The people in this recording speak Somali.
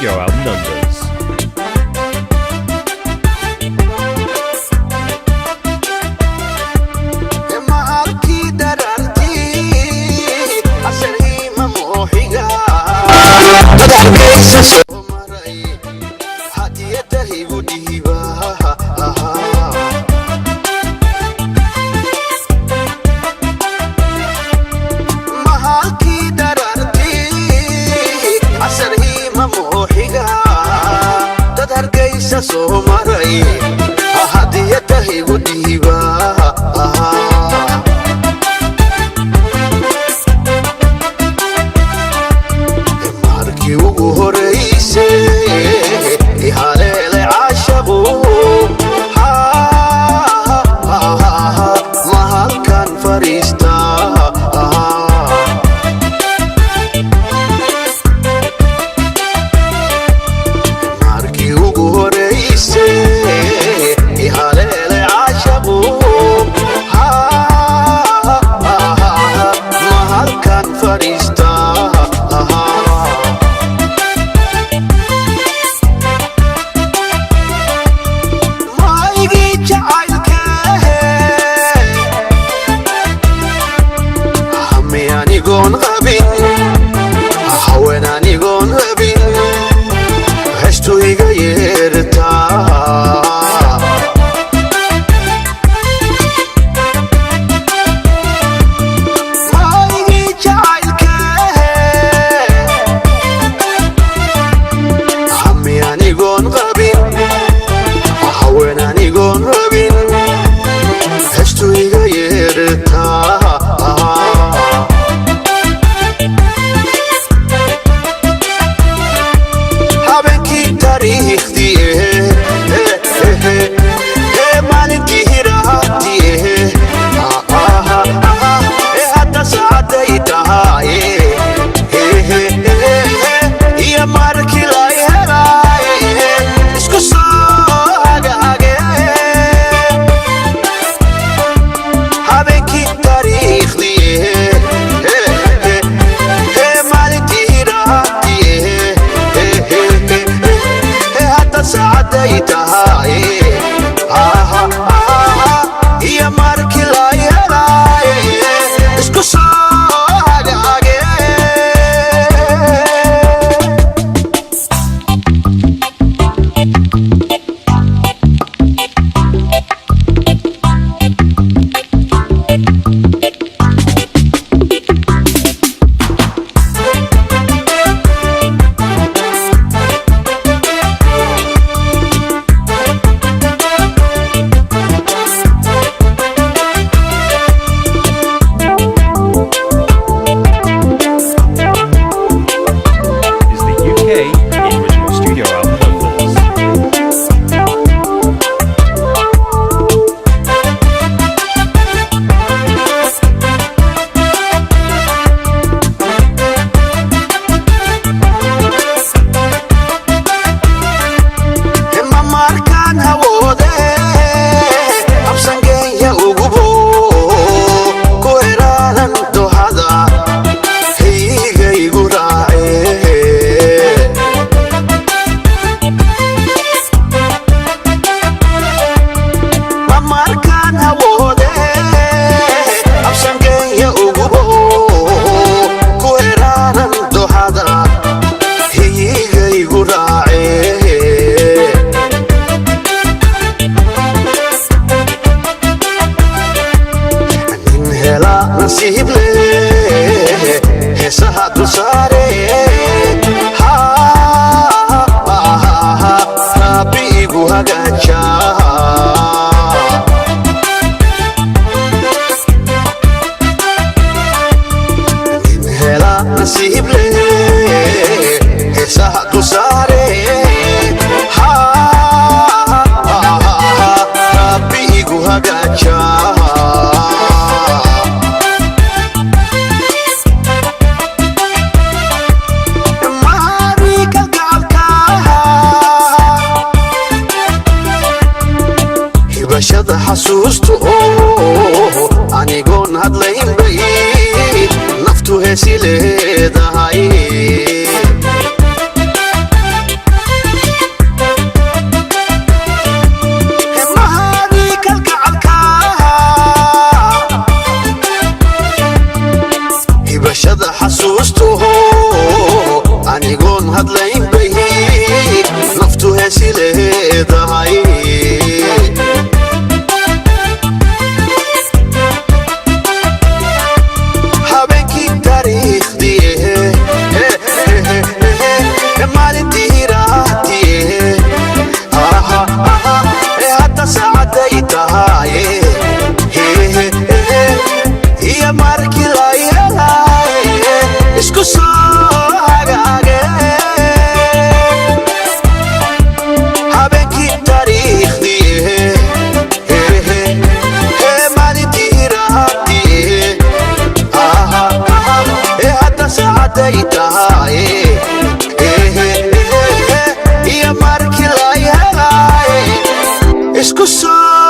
studio album numbers. Mahalkii darartii casarhiima mooxiga dad Hargeysa soo maray hadiyada igu dhiiba. Mahalkii darartii casarhiima mooxiga dad Hargeysa soo maray hadiyada igu dhiiba. Markii ugu horeysay ihaleelay caashaqu mahalkan fariistaa. Markii ugu horeysay ihaleelay caashaqu mahalkan fariistaa. Maygii jacaylkee hami anigoon qabin, haween anigoon rabin, hestu iga yeertaa. Maygii jacaylkee hami anigoon qabin, haween anigoon rabin, hestu iga yeertaa. Habeenkii taariikhdii ee maalintii hirahatii ee hadda saacaday tahay iyo markii lay helay isku soo hagaage. Habeenkii taariikhdii ee maalintii hirahatii ee hadda saacaday tahay iyo markii lay helay isku soo hagaage. Is the UK in original studio album numbers. Ma markaan hawoode absangeenya ugubo ku heraalan dohada hiyigaygu raace. Ma markaan hawoode absangeenya ugubo ku heraalan dohada hiyigaygu raace. Nin hela nasiib leh heesaha dulsaare rabbi igu hagaaja. Nin hela nasiib leh heesaha dulsaare rabbi igu hagaaja. Maariika gacalka hibashada xasuusta oo anigoon hadlayn bay naftu heesi leedahay. Xasuustu anigoon hadlayn bay naftu heesi leedahay. Habeenkii taariikhdii, maalintii hiraahtii, hadda saacaday tahay iyo markii la helay isku soo hagaage. Habeenkii taariikhdii, maalintii hiraahtii, hadda saacaday tahay iyo markii la helay isku soo